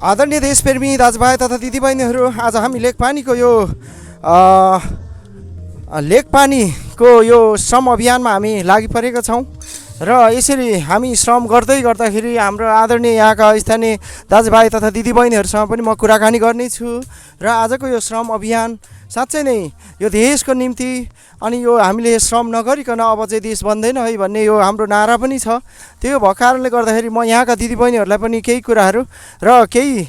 आदरणीय देशप्रेमी दाजुभाइ तथा दिदीबहिनीहरू, आज हामी लेकपानीको यो लेकपानीको यो श्रम अभियानमा हामी लागि परेका छौँ र यसरी हामी श्रम गर्दै गर्दाखेरि हाम्रो आदरणीय यहाँका स्थानीय दाजुभाइ तथा दिदीबहिनीहरूसँग पनि म कुराकानी गर्नेछु र आजको यो श्रम अभियान साँच्चै नै यो देशको निम्ति अनि यो हामीले श्रम नगरिकन अब चाहिँ देश बन्दैन है भन्ने यो हाम्रो नारा पनि छ। त्यो भएको कारणले गर्दाखेरि म यहाँका दिदीबहिनीहरूलाई पनि केही कुराहरू र केही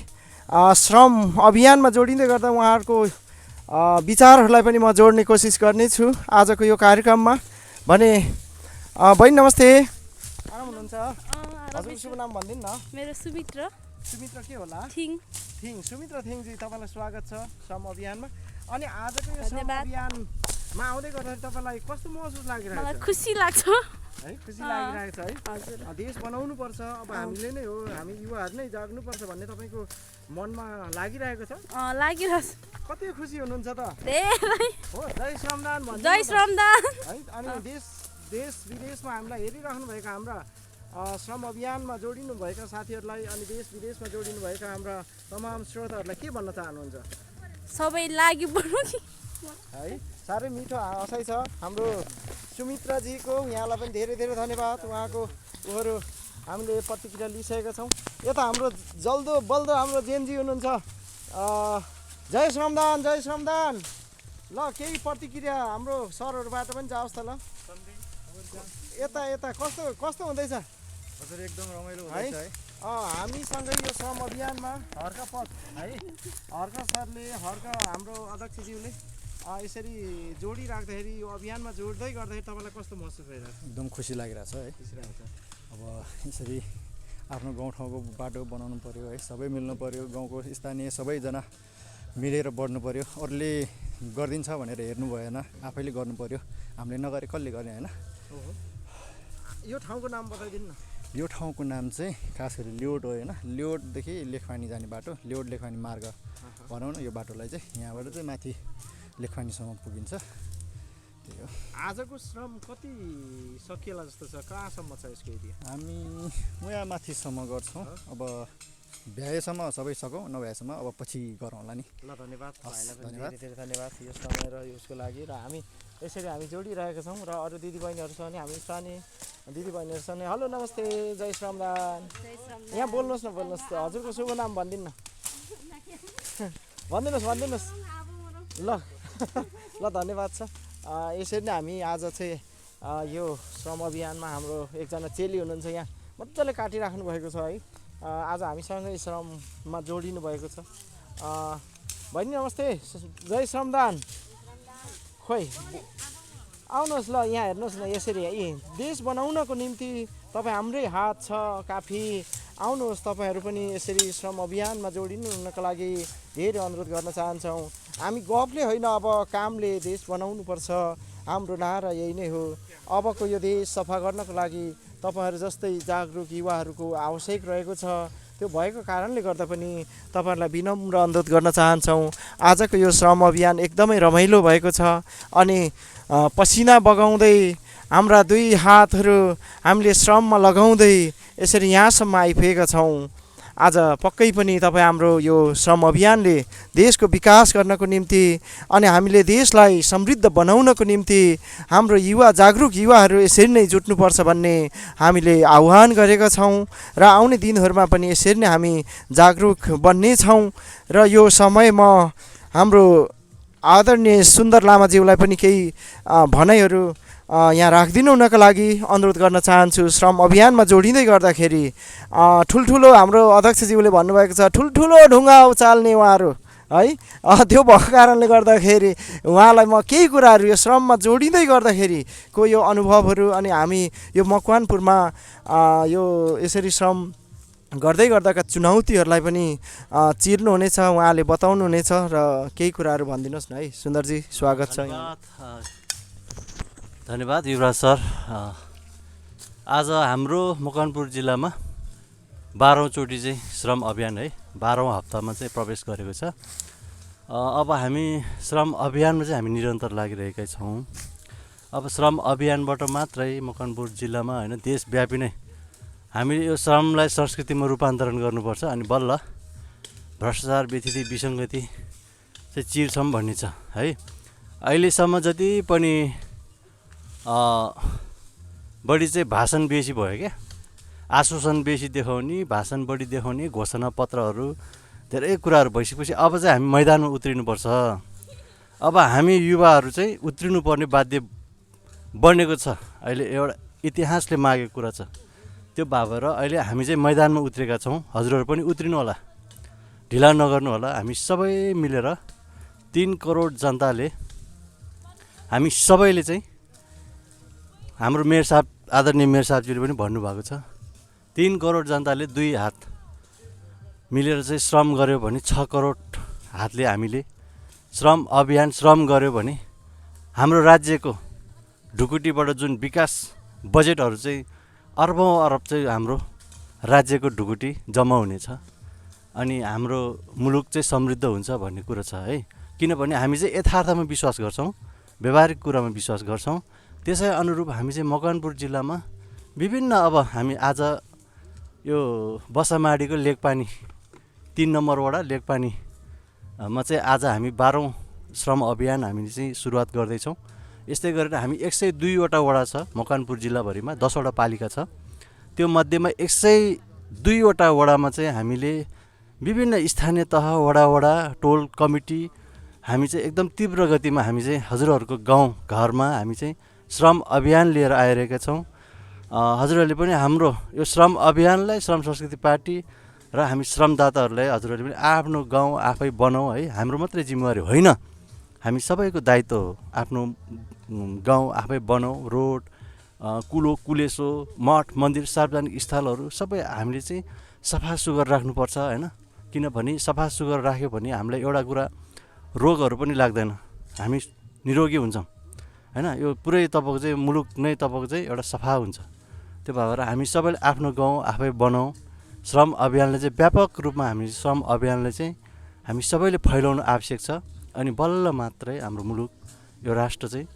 श्रम अभियानमा जोडिँदै गर्दा उहाँहरूको विचारहरूलाई पनि म जोड्ने कोसिस गर्नेछु आजको यो कार्यक्रममा। भने बहिनी नमस्ते, आराम हुनुहुन्छ? हजुरको शुभ नाम भनिदिनु न। मेरो सुमित्रा। सुमित्रा के होला? थिङ। सुमित्रा थिङजी, तपाईँलाई स्वागत छ श्रम अभियानमा। अनि आजको यो श्रम अभियानमा आउँदै गर्दाखेरि तपाईँलाई कस्तो महसुस लागिरहेको छ? मलाई खुसी लाग्छ है, खुसी लागिरहेको छ है। हजुर, देश बनाउनु पर्छ, अब हामीले नै हो, हामी युवाहरू नै जाग्नुपर्छ भन्ने तपाईँको मनमा लागिरहेको छ? लागिरहेछ। कति खुसी हुनुहुन्छ त? धेरै। हो, जय श्रमदान भन्नु। जय श्रमदान। है, अनि देश विदेशमा हामीलाई हेरिराख्नुभएका हाम्रा श्रम अभियानमा जोडिनुभएका साथीहरूलाई अनि देश विदेशमा जोडिनुभएका हाम्रा तमाम श्रोताहरूलाई के भन्न चाहनुहुन्छ? सबै लागि बढ्नु है, साह्रै मिठो हँसाइ छ हाम्रो सुमित्राजीको। यहाँलाई पनि धेरै धेरै धन्यवाद। उहाँहरू हामीले प्रतिक्रिया लिइसकेका छौँ। यता हाम्रो जल्दो बल्दो हाम्रो जेनजी हुनुहुन्छ। जय श्रमदान, जय श्रमदान। ल, केही प्रतिक्रिया हाम्रो सरहरूबाट पनि जाओस् त। ल, यता कस्तो हुँदैछ? हजुर, एकदम रमाइलो हुँदैछ है। हामीसँगै यो श्रम अभियानमा हर्का पद है, हर्का सरले, हर्का हाम्रो अध्यक्षज्यूले यसरी जोडिराख्दाखेरि यो अभियानमा जोड्दै गर्दाखेरि तपाईँलाई कस्तो महसुस भइरहेको छ? एकदम खुसी लागिरहेछ है। खुसी लागेको छ। अब यसरी आफ्नो गाउँठाउँको बाटो बनाउनु पऱ्यो है, सबै मिल्नु पऱ्यो, गाउँको स्थानीय सबैजना मिलेर बढ्नु पऱ्यो। अरूले गरिदिन्छ भनेर हेर्नु भएन, आफैले गर्नु पऱ्यो। हामीले नगरे कसले गर्ने होइन? यो ठाउँको नाम बताइदिनु न। यो ठाउँको नाम चाहिँ खास गरी लियोड हो होइन। लियोडदेखि लेखवानी जाने बाटो, लियोड लेखवानी मार्ग भनौँ न। यो बाटोलाई चाहिँ यहाँबाट चाहिँ माथि लेखवानीसम्म पुगिन्छ। त्यही हो। आजको श्रम कति सकिएला जस्तो छ? कहाँसम्म छ यसको एरिया? हामी यहाँ माथिसम्म गर्छौँ। अब भ्याएसम्म सबै सकौँ, नभ्याएसम्म अब पछि गरौँला नि। ल, धन्यवाद। धन्यवाद। धेरै धन्यवाद यो समय र यसको लागि। र यसरी हामी जोडिरहेका छौँ र अरू दिदीबहिनीहरूसँग नि हामी स्थानीय दिदीबहिनीहरूसँग नि। हेलो, नमस्ते, जय श्रमदान। यहाँ बोल्नुहोस् न, बोल्नुहोस्। हजुरको शुभ नाम भनिदिनु न। भनिदिनुहोस्। ल ल, धन्यवाद छ। यसरी नै हामी आज चाहिँ यो श्रम अभियानमा हाम्रो एकजना चेली हुनुहुन्छ, यहाँ मजाले काटिराख्नु भएको छ है। आज हामीसँगै श्रममा जोडिनु भएको छ। बहिनी नमस्ते, जय श्रमदान। खोइ आउनुहोस् ल, यहाँ हेर्नुहोस् न। यसरी देश बनाउनको निम्ति तपाईँ हाम्रै हात छ काफी। आउनुहोस्, तपाईँहरू पनि यसरी श्रम अभियानमा जोडिनु हुनको लागि धेरै अनुरोध गर्न चाहन्छौँ। हामी गफले होइन, अब कामले देश बनाउनुपर्छ। हाम्रो नारा यही नै हो। अबको यो देश सफा गर्नको लागि तपाईँहरू जस्तै जागरुक युवाहरूको आवश्यक रहेको छ। त्यो भएको कारणले गर्दा पनि तपाईँहरूलाई विनम्र अनुरोध गर्न चाहन्छौँ। आजको यो श्रम अभियान एकदमै रमाइलो भएको छ। अनि पसिना बगाउँदै हाम्रा दुई हातहरू हामीले श्रममा लगाउँदै यसरी यहाँसम्म आइपुगेका छौँ। आज पक्कै पनि तपाईँ हाम्रो यो श्रम अभियानले देशको विकास गर्नको निम्ति अनि हामीले देशलाई समृद्ध बनाउनको निम्ति हाम्रो जागरुक युवाहरू यसरी नै जुट्नुपर्छ भन्ने हामीले आह्वान गरेका छौँ। र आउने दिनहरूमा पनि यसरी नै हामी जागरुक बन्नेछौँ। र यो समयमा हाम्रो आदरणीय सुन्दर लामाज्यूलाई पनि केही भनाइहरू यहाँ राखिदिनु हुनको लागि अनुरोध गर्न चाहन्छु। श्रम अभियानमा जोडिँदै गर्दाखेरि ठुल्ठुलो हाम्रो अध्यक्षज्यूले भन्नुभएको छ, ठुल्ठुलो ढुङ्गा उचाल्ने उहाँहरू है। त्यो भएको कारणले गर्दाखेरि उहाँलाई म केही कुराहरू यो श्रममा जोडिँदै गर्दाखेरि को यो अनुभवहरू अनि हामी यो मकवानपुरमा यो यसरी श्रम गर्दै गर्दाका चुनौतीहरूलाई पनि चिर्नुहुनेछ, उहाँले बताउनुहुनेछ र केही कुराहरू भनिदिनुहोस् न है। सुन्दरजी, स्वागत छ। धन्यवाद युवराज सर। आज हाम्रो मकवानपुर जिल्लामा 12औं चोटि चाहिँ श्रम अभियान है, 12औं हप्तामा चाहिँ प्रवेश गरेको छ। अब हामी श्रम अभियानमा चाहिँ हामी निरन्तर लागिरहेका छौँ। अब श्रम अभियानबाट मात्रै मकवानपुर जिल्लामा होइन, देशव्यापी नै हामीले यो श्रमलाई संस्कृतिमा रूपान्तरण गर्नुपर्छ। अनि बल्ल भ्रष्टाचार व्यतिथि विसङ्गति चाहिँ चिर्छौँ भन्ने छ है। अहिलेसम्म जति पनि बढी चाहिँ भाषण बेसी भयो क्या, आश्वासन बेसी देखाउने, भाषण बढी देखाउने, घोषणापत्रहरू धेरै कुराहरू भइसकेपछि अब चाहिँ हामी मैदानमा उत्रिनुपर्छ। अब हामी युवाहरू चाहिँ उत्रिनुपर्ने बाध्य बनेको छ। अहिले एउटा इतिहासले मागेको कुरा छ, त्यो भएर अहिले हामी चाहिँ मैदानमा उत्रेका छौँ। हजुरहरू पनि उत्रिनु होला, ढिला नगर्नु होला। हामी सबै मिलेर 3 करोड जनताले, हामी सबैले चाहिँ, हाम्रो मेयर साहब, आदरणीय मेयर साहबजीले पनि भन्नुभएको छ, 3 करोड जनताले 2 हात मिलेर चाहिँ श्रम गऱ्यो भने 6 करोड हातले हामीले श्रम अभियान श्रम गऱ्यो भने हाम्रो राज्यको ढुकुटीबाट जुन विकास बजेटहरू चाहिँ अर्बौँ अरब चाहिँ हाम्रो राज्यको ढुकुटी जम्मा हुनेछ अनि हाम्रो मुलुक चाहिँ समृद्ध हुन्छ भन्ने कुरा छ है। किनभने हामी चाहिँ यथार्थमा विश्वास गर्छौँ, व्यवहारिक कुरामा विश्वास गर्छौँ। त्यसै अनुरूप हामी चाहिँ मकवानपुर जिल्लामा विभिन्न, अब हामी आज यो बसामाडीको लेकपानी 3 नम्बर वडा लेकपानीमा चाहिँ आज हामी 12औं श्रम अभियान हामीले चाहिँ सुरुवात गर्दैछौँ। यस्तै गरेर हामी 102वटा वडा छ मकवानपुर जिल्लाभरिमा, 10वटा पालिका छ। त्यो मध्येमा 102वटा वडामा चाहिँ हामीले विभिन्न स्थानीय तह, वडा टोल कमिटी हामी चाहिँ एकदम तीव्र गतिमा हामी चाहिँ हजुरहरूको गाउँ घरमा हामी चाहिँ श्रम अभियान लिएर आइरहेका छौँ। हजुरहरूले पनि हाम्रो यो श्रम अभियानलाई श्रम संस्कृति पार्टी र हामी श्रमदाताहरूलाई हजुरहरूले पनि आफ्नो गाउँ आफै बनाऊ है। हाम्रो मात्रै जिम्मेवारी होइन, हामी सबैको दायित्व हो। आफ्नो गाउँ आफै बनाऊ, रोड, कुलो कुलेसो, मठ मन्दिर, सार्वजनिक स्थलहरू सबै हामीले चाहिँ सफा सुग्घर राख्नुपर्छ होइन। किनभने सफा सुग्घर राख्यो भने हामीलाई एउटा कुरा रोगहरू पनि लाग्दैन, हामी निरोगी हुन्छौँ होइन। यो पुरै तपाईँको चाहिँ मुलुक नै तपाईँको चाहिँ एउटा सफा हुन्छ। त्यो भएर हामी सबैले आफ्नो गाउँ आफै बनाऊ, श्रम अभियानलाई चाहिँ व्यापक रूपमा हामी श्रम अभियानलाई चाहिँ हामी सबैले फैलाउनु आवश्यक छ। अनि बल्ल मात्रै हाम्रो मुलुक, यो राष्ट्र चाहिँ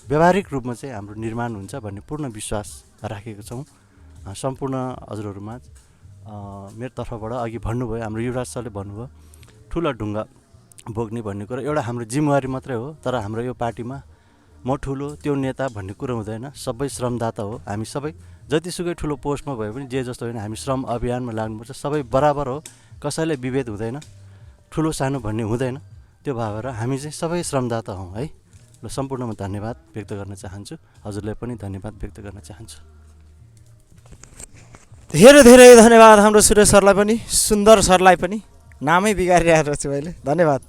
व्यावहारिक रूपमा चाहिँ हाम्रो निर्माण हुन्छ भन्ने पूर्ण विश्वास राखेको छौँ। सम्पूर्ण हजुरहरूमा मेरो तर्फबाट अघि भन्नुभयो, हाम्रो युवराज सरले भन्नुभयो ठुला ढुङ्गा बोक्ने भन्ने कुरा एउटा हाम्रो जिम्मेवारी मात्रै हो। तर हाम्रो यो पार्टीमा म ठुलो त्यो नेता भन्ने कुरो हुँदैन, सबै श्रमदाता हो। हामी सबै जतिसुकै ठुलो पोस्टमा भए पनि जे जस्तो होइन, हामी श्रम अभियानमा लाग्नुपर्छ। सबै बराबर हो, कसैलाई विभेद हुँदैन, ठुलो सानो भन्ने हुँदैन। त्यो भएर हामी चाहिँ सबै श्रमदाता हौँ है। ल, सम्पूर्णमा धन्यवाद व्यक्त गर्न चाहन्छु, हजुरलाई पनि धन्यवाद व्यक्त गर्न चाहन्छु। धेरै धेरै धन्यवाद हाम्रो सुरेश सरलाई पनि, सुन्दर सरलाई पनि, नामै बिगारिरहेको छु अहिले। धन्यवाद।